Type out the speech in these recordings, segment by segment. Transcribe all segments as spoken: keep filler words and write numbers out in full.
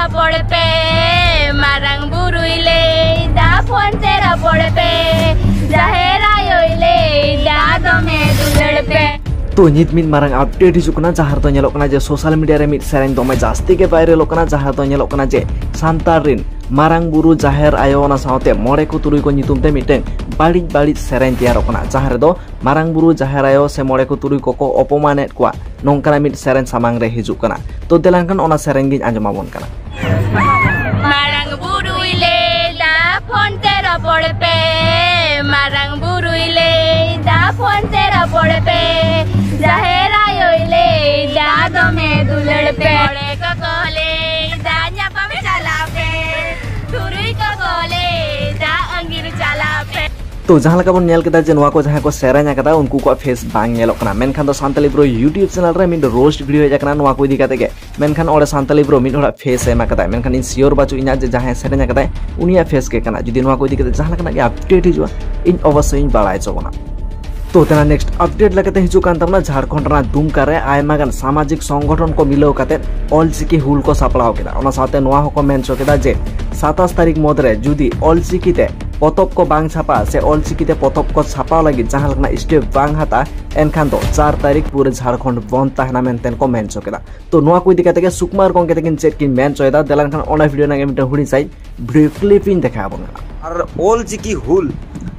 ᱨᱚᱯᱚᱲ ᱯᱮ, ᱢᱟᱨᱟᱝ ᱵᱩᱨᱩᱭ ᱞᱟᱹᱭᱫᱟ, ᱯᱷᱳᱱ ᱛᱮ ᱨᱚᱯᱚᱲ ᱯᱮ, ᱡᱟᱦᱮᱨ ᱟᱭᱳᱭ ᱞᱟᱹᱭᱫᱟ, ᱫᱚᱢᱮ ᱫᱩᱞᱟᱹᱲ ᱯᱮ᱾ ᱛᱚ, ᱱᱤᱛ ᱢᱤᱫ ᱢᱟᱨᱟᱝ ᱟᱯᱰᱮᱴ ᱦᱤᱡᱩᱜ ᱠᱟᱱᱟ, ᱡᱟᱦᱟᱸ ᱨᱮᱫᱚ ᱧᱮᱞᱚᱜ ᱠᱟᱱᱟ ᱡᱮ ᱥᱳᱥᱟᱞ ᱢᱤᱰᱤᱭᱟ ᱨᱮ ᱢᱤᱫ ᱥᱮᱨᱮᱧ ᱫᱚᱢᱮ ᱡᱟᱹᱥᱛᱤ ᱜᱮ ᱵᱷᱟᱭᱨᱟᱞᱚᱜ ᱠᱟᱱᱟ, ᱡᱟᱦᱟᱸ ᱨᱮᱫᱚ ᱧᱮᱞᱚᱜ ᱠᱟᱱᱟ ᱡᱮ ᱥᱟᱱᱛᱟᱲ ᱨᱤᱱ ᱢᱟᱨᱟᱝ ᱵᱩᱨᱩ, ᱡᱟᱦᱮᱨ ᱟᱭᱳ, ᱚᱱᱟ ᱥᱟᱶᱛᱮ ᱢᱚᱬᱮ ᱠᱚ ᱛᱩᱨᱩᱭ ᱠᱚ ᱧᱩᱛᱩᱢ ᱛᱮ ᱢᱤᱫᱴᱟᱝ ᱵᱟᱹᱲᱤᱡ ᱵᱟᱹᱲᱤᱡ ᱥᱮᱨᱮᱧ ᱛᱮᱭᱟᱨᱚᱜ ᱠᱟᱱᱟ, ᱡᱟᱦᱟᱸ ᱨᱮᱫᱚ ᱢᱟᱨᱟᱝ ᱵᱩᱨᱩ, ᱡᱟᱦᱮᱨ ᱟᱭᱳ ᱥᱮ ᱢᱚᱬᱮ ᱠᱚ ᱛᱩᱨᱩᱭ ᱠᱚᱠᱚ ᱚᱯᱚᱢᱟᱱᱮᱫ ᱠᱚᱣᱟ, ᱱᱚᱝᱠᱟᱱᱟᱜ ᱢᱤᱫ ᱥᱮᱨᱮᱧ ᱥᱟᱢᱟᱝ ᱨᱮ ᱦᱤᱡᱩᱜ ᱠᱟᱱᱟ᱾ ᱛᱚ, ᱫᱮᱞᱟ ᱠᱷᱟᱱ ᱚᱱᱟ ᱥᱮᱨᱮᱧ ᱜᱤᱧ ᱟᱸᱡᱚᱢ ᱟᱵᱚᱱ ᱠᱟᱱᱟ᱾ ᱢᱟᱨᱟᱝ ᱵᱩᱨᱩᱭ ᱞᱟᱹᱭᱫᱟ, ᱯᱷᱳᱱ ᱛᱮ ᱨᱚᱯᱚᱲ ᱯᱮ, ᱢᱟᱨᱟᱝ ᱵᱩᱨᱩᱭ ᱞᱟᱹᱭᱫᱟ, ᱯᱷᱳᱱ ᱛᱮ ᱨᱚᱯᱚᱲ ᱯᱮ, ᱡᱟᱦᱮᱨ ᱟᱭᱳᱭ ᱞᱟᱹᱭᱫᱟ, ᱫᱚᱢᱮ ᱫᱩᱞᱟᱹᱲ ᱯᱮ᱾ ᱢᱚᱬᱮ ᱠᱚᱠᱚ ᱞᱟᱹᱭᱫᱟ, ᱧᱟᱯᱟᱢ ᱪᱟᱞᱟᱜ ᱯᱮ, ᱛᱩᱨᱩᱭ ᱠᱚᱠᱚ ᱞᱟᱹᱭᱫᱟ, ᱟᱹᱜᱤᱨ ᱪᱟᱞᱟᱜ ᱯᱮ᱾ ᱛᱚ, ᱡᱟᱦᱟᱸ ᱞᱮᱠᱟ ᱵᱚᱱ ᱧᱮᱞ ᱠᱮᱫᱟ ᱡᱮ ᱱᱚᱣᱟ ᱠᱚ ᱡᱟᱦᱟᱸᱭ ᱠᱚ ᱥᱮᱨᱮᱧ ᱟᱠᱟᱫᱟ, ᱩᱱᱠᱩ ᱠᱚᱣᱟᱜ ᱯᱷᱮᱥ ᱵᱟᱝ ᱧᱮᱞᱚᱜ ᱠᱟᱱᱟ, ᱢᱮᱱᱠᱷᱟᱱ ᱫᱚ ᱥᱟᱱᱛᱟᱞᱤ ᱵᱨᱳ YouTube ᱪᱮᱱᱮᱞ ᱨᱮ ᱢᱤᱫ ᱨᱳᱥᱴ ᱵᱷᱤᱰᱤᱭᱳ ᱦᱮᱡ ᱟᱠᱟᱱᱟ ᱱᱚᱣᱟ ᱠᱚ ᱤᱫᱤ ᱠᱟᱛᱮ ᱜᱮ᱾ ᱢᱮᱱᱠᱷᱟᱱ ᱚᱸᱰᱮ ᱥᱟᱱᱛᱟᱞᱤ ᱵᱨᱳ ᱢᱤᱫ ᱦᱚᱲᱟᱜ ᱯᱷᱮᱥ ᱮ ᱮᱢ ᱟᱠᱟᱫᱟᱭ, ᱢᱮᱱᱠᱷᱟᱱ ᱤᱧ ᱥᱤᱭᱳᱨ ᱵᱟᱹᱪᱩᱜ ᱤᱧᱟ ᱡᱮ ᱡᱟᱦᱟᱸᱭ ᱥᱮᱨᱮᱧ ᱟᱠᱟᱫᱟᱭ ᱩᱱᱤᱭᱟᱜ ᱯᱷᱮᱥ ᱜᱮ ᱠᱟᱱᱟ᱾ ᱡᱩᱫᱤ ᱱᱚᱣᱟ ᱠᱚ ᱤᱫᱤ ᱠᱟᱛᱮ ᱡᱟᱦᱟᱸ ᱞᱮᱠᱟᱱᱟᱜ ᱜᱮ ᱟᱯᱰᱮᱴ ᱦᱤᱡᱩᱜᱼᱟ, ᱤᱧ ᱚᱵᱚᱥᱥᱳᱭ ᱤᱧ ᱵᱟᱲᱟᱭ ᱦᱚᱪᱚ ᱵᱚᱱᱟ᱾ ᱛᱚ, ᱛᱮᱱᱟᱜ ᱱᱮᱠᱥᱴ ᱟᱯᱰᱮᱴ ᱞᱮᱠᱟᱛᱮ ᱦᱤᱡᱩᱜ ᱠᱟᱱ ᱛᱟᱵᱚᱱᱟ ᱡᱷᱟᱲᱠᱷᱚᱸᱰ ᱨᱮᱱᱟᱜ ᱫᱩᱢᱠᱟ ᱨᱮ ᱟᱭᱢᱟ ᱜᱟᱱ ᱥᱟᱢᱟᱡᱤᱠ ᱥᱚᱝᱜᱚᱴᱷᱚᱱ ᱠᱚ ᱢᱤᱞᱟᱹᱣ ᱠᱟᱛᱮ ᱚᱞᱪᱤᱠᱤ ᱦᱩᱞ ᱠᱚ ᱥᱟᱯᱲᱟᱣ ᱠᱮᱫᱟ᱾ ᱚᱱᱟ ᱥᱟᱶᱛᱮ ᱱᱚᱣᱟ ᱦᱚᱸᱠᱚ ᱢᱮᱱ ᱦᱚᱪᱚ ᱠᱮᱫᱟ ᱡᱮ ᱥᱟᱛᱟᱥ ᱛᱟᱹᱨᱤᱠᱷ ᱢᱩᱫᱽ ᱨᱮ ᱡᱩᱫᱤ ᱚᱞᱪᱤᱠᱤ ᱛᱮ ᱯᱚᱛᱚᱵ ᱠᱚ ᱵᱟᱝ ᱪᱷᱟᱯᱟᱜᱼᱟ ᱥᱮ ᱚᱞᱪᱤᱠᱤ ᱛᱮ ᱯᱚᱛᱚᱵ ᱠᱚ ᱪᱷᱟᱯᱟᱣ ᱞᱟᱹᱜᱤᱫ ᱡᱟᱦᱟᱸ ᱞᱮᱠᱟᱱᱟᱜ ᱥᱴᱮᱯ ᱵᱟᱝ ᱦᱟᱛᱟᱜᱼᱟ, ᱮᱱᱠᱷᱟᱱ ᱫᱚ ᱪᱟᱨ ᱛᱟᱹᱨᱤᱠᱷ ᱯᱩᱨᱟᱹ ᱡᱷᱟᱲᱠᱷᱚᱸᱰ ᱵᱚᱱᱫ ᱛᱟᱦᱮᱱᱟ ᱢᱮᱱᱛᱮ ᱠᱚ ᱢᱮᱱ ᱦᱚᱪᱚ ᱠᱮᱫᱟ᱾ ᱛᱚ, ᱱᱚᱣᱟ ᱠᱚ ᱤᱫᱤ ᱠᱟᱛᱮ ᱜᱮ ᱥᱩᱠᱢᱟᱨ ᱜᱚᱢᱠᱮ ᱛᱟᱹᱠᱤᱱ ᱪᱮᱫ ᱠᱤᱱ ᱢᱮᱱ ᱦᱚᱪᱚᱭᱮᱫᱟ, ᱫᱮᱞᱟ ᱮᱱᱠᱷᱟᱱ ᱚᱱᱟ ᱵᱷᱤᱰᱤᱭᱳ ᱨᱮᱱᱟᱜ ᱜᱮ ᱢᱤᱫᱴᱟᱝ ᱦᱩᱰᱤᱧ ᱥᱟᱺᱦᱤᱡ ᱵᱷᱤᱰᱤᱭᱳ ᱠᱞᱤᱯ ᱤᱧ ᱫᱮᱠᱷᱟᱣ ᱟᱵᱚᱱ ᱠᱟᱱᱟ᱾ ᱟᱨ ᱚᱞ ᱪᱤᱠᱤ ᱦᱩᱞ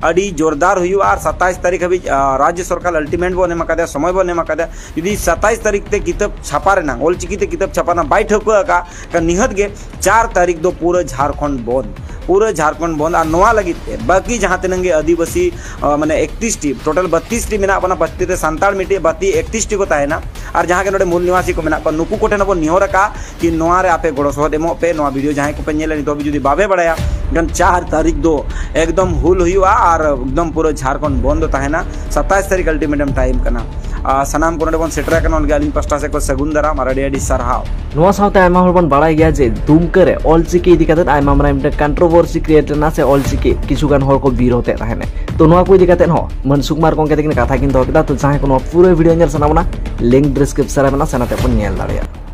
ᱟᱹᱰᱤ ᱡᱳᱨᱫᱟᱨ ᱦᱩᱭᱩᱜᱼᱟ ᱟᱨ ᱥᱟᱛᱟᱭᱤᱥ ᱛᱟᱹᱨᱤᱠᱷ ᱦᱟᱹᱵᱤᱡ, ᱟ, ᱨᱟᱡᱽᱡᱚ ᱥᱚᱨᱠᱟᱨ ᱟᱞᱴᱤᱢᱮᱴ ᱵᱚᱱ ᱮᱢ ᱟᱠᱟᱫᱮᱭᱟ, ᱥᱚᱢᱚᱭ ᱵᱚᱱ ᱮᱢ ᱟᱠᱟᱫᱮᱭᱟ᱾ ᱡᱩᱫᱤ ᱥᱟᱛᱟᱭᱤᱥ ᱛᱟᱹᱨᱤᱠᱷ ᱛᱮ ᱠᱤᱛᱟᱹᱵ ᱪᱷᱟᱯᱟ ᱨᱮᱱᱟᱜ, ᱚᱞ ᱪᱤᱠᱤ ᱛᱮ ᱠᱤᱛᱟᱹᱵ ᱪᱷᱟᱯᱟ ᱨᱮᱱᱟᱜ ᱵᱟᱭ ᱴᱷᱟᱹᱣᱠᱟᱹ ᱟᱠᱟᱫ ᱠᱷᱟᱱ, ᱱᱤᱦᱟᱹᱛ ᱜᱮ ᱪᱟᱨ ᱛᱟᱹᱨᱤᱠᱷ ᱫᱚ ᱯᱩᱨᱟᱹ ᱡᱷᱟᱲᱠᱷᱚᱸᱰ ᱵᱚᱱᱫ, ᱯᱩᱨᱟᱹ ᱡᱷᱟᱲᱠᱷᱚᱸᱰ ᱵᱚᱱᱫ᱾ ᱟᱨ ᱱᱚᱣᱟ ᱞᱟᱹᱜᱤᱫ ᱛᱮ ᱵᱟᱹᱠᱤ ᱡᱟᱦᱟᱸ ᱛᱤᱱᱟᱹᱜ ᱜᱮ ᱟᱹᱫᱤᱵᱟᱹᱥᱤ, ᱟ, ᱢᱟᱱᱮ ᱮᱠᱛᱨᱤᱥ ᱴᱤ, ᱴᱳᱴᱟᱞ ᱵᱟᱛᱛᱨᱤᱥ ᱴᱤ ᱢᱮᱱᱟᱜ ᱵᱚᱱᱟ, ᱵᱟᱹᱥᱛᱤ ᱨᱮ ᱥᱟᱱᱛᱟᱲ ᱢᱤᱫᱴᱤᱡ, ᱵᱟᱹᱠᱤ ᱮᱠᱛᱨᱤᱥ ᱴᱤ ᱠᱚ ᱛᱟᱦᱮᱱᱟ᱾ ᱟᱨ ᱡᱟᱦᱟᱸ ᱜᱮ ᱱᱚᱰᱮ ᱢᱩᱞ ᱱᱤᱣᱟᱥᱤ ᱠᱚ ᱢᱮᱱᱟᱜ ᱠᱚᱣᱟ, ᱱᱩᱠᱩ ᱠᱚᱴᱷᱮᱱ ᱦᱚᱸᱵᱚᱱ ᱱᱮᱦᱚᱨ ᱟᱠᱟᱫ ᱠᱤ ᱱᱚᱣᱟ ᱨᱮ ᱟᱯᱮ ᱜᱚᱲᱚ ᱥᱚᱦᱚᱫ ᱮᱢᱚᱜ ᱯᱮ᱾ ᱱᱚᱣᱟ ᱵᱷᱤᱰᱤᱭᱳ ᱡᱟᱦᱟᱸᱭ ᱠᱚᱯᱮ ᱧᱮᱞᱟ, ᱱᱤᱛᱚᱜ ᱦᱟᱹᱵᱤᱡ ᱡᱩᱫᱤ ᱵᱟᱯᱮ ᱵᱟᱲᱟᱭᱟ, ᱮᱱᱠᱷᱟᱱ ᱪᱟᱨ ᱛᱟᱹᱨᱤᱠᱷ ᱫᱚ ᱮᱠᱫᱚᱢ ᱦᱩᱞ ᱦᱩᱭᱩᱜᱼᱟ ᱟᱨ ᱮᱠᱫᱚᱢ ᱯᱩᱨᱟᱹ ᱡᱷᱟᱲᱠᱷᱚᱸᱰ ᱵᱚᱱᱫ ᱫᱚ ᱛᱟᱦᱮᱱᱟ᱾ ᱥᱟᱛᱟᱭᱤᱥ ᱛᱟᱹᱨᱤᱠᱷ ᱟᱞᱴᱤᱢᱮᱴᱟᱢ ᱴᱟᱭᱤᱢ ᱠᱟᱱᱟ᱾ ᱟᱨ ᱥᱟᱱᱟᱢ ᱠᱚ ᱱᱚᱰᱮ ᱵᱚᱱ ᱥᱮᱴᱮᱨ ᱟᱠᱟᱱᱟ, ᱚᱱᱟᱜᱮ ᱟᱹᱞᱤᱧ ᱯᱟᱥᱴᱟ ᱥᱮᱫ ᱠᱷᱚᱱ ᱥᱟᱹᱜᱩᱱ ᱫᱟᱨᱟᱢ ᱟᱨ ᱟᱹᱰᱤ ᱟᱹᱰᱤ ᱥᱟᱨᱦᱟᱣ᱾ ᱱᱚᱣᱟ ᱥᱟᱶᱛᱮ ᱟᱭᱢᱟ ᱦᱚᱲ ᱵᱚᱱ ᱵᱟᱲᱟᱭ ᱜᱮᱭᱟ ᱡᱮ ᱫᱩᱢᱠᱟᱹ ᱨᱮ ᱚᱞᱪᱤᱠᱤ ᱤᱫᱤ ᱠᱟᱛᱮ ᱟᱭᱢᱟ ᱢᱟᱨᱟᱝ ᱢᱤᱫᱴᱟᱝ ᱠᱚᱱᱴᱨᱳᱵᱷᱟᱨᱥᱤ ᱠᱨᱤᱭᱮᱴ ᱞᱮᱱᱟ ᱥᱮ ᱚᱞᱪᱤᱠᱤ ᱠᱤᱪᱷᱩ ᱜᱟᱱ ᱦᱚᱲ ᱠᱚ ᱵᱤᱨᱳᱫᱷ ᱮᱫ ᱛᱟᱦᱮᱱᱟ᱾ ᱛᱚ, ᱱᱚᱣᱟ ᱠᱚ ᱤᱫᱤ ᱠᱟᱛᱮ ᱦᱚᱸ ᱢᱟᱹᱱ ᱥᱩᱠᱢᱟᱨ ᱜᱚᱢᱠᱮ ᱛᱟᱹᱠᱤᱱ ᱠᱟᱛᱷᱟ ᱠᱤᱱ ᱫᱚᱦᱚ ᱠᱮᱫᱟ᱾ ᱛᱚ, ᱡᱟᱦᱟᱸᱭ ᱠᱚ ᱱᱚᱣᱟ ᱯᱩᱨᱟᱹ ᱵᱷᱤᱰᱤᱭᱳ ᱧᱮᱞ ᱥᱟᱱᱟ ᱵᱚᱱᱟ, ᱞᱤᱝᱠ ᱰᱤᱥᱠᱨᱤᱯᱥᱚᱱ ᱨᱮ ᱢᱮᱱᱟᱜᱼᱟ, ᱥᱮᱱ ᱠᱟᱛᱮ ᱵᱚᱱ ᱧᱮᱞ ᱫᱟᱲᱮᱭᱟᱜᱼᱟ᱾